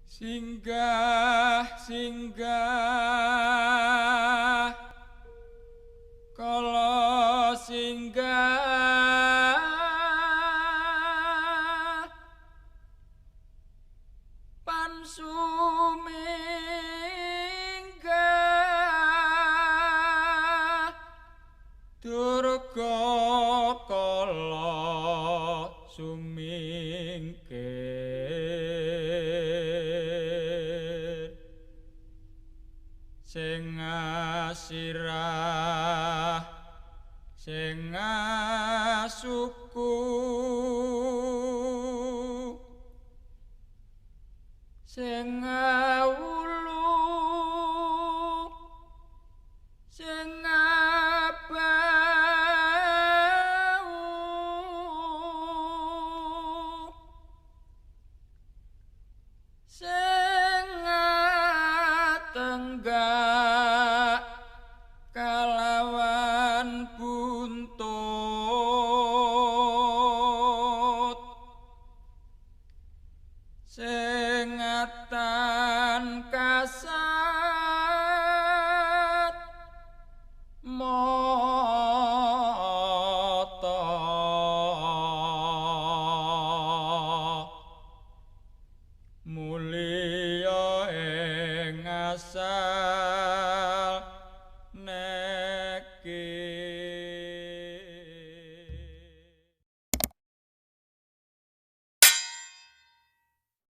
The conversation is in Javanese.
Singgah singgah kala singgah pan suminggah durga kala sumingkir sing asirah sing asuku sing awulu sing abau sing atenggak kalawan buntut sing atan kasat mata mulya ing asal.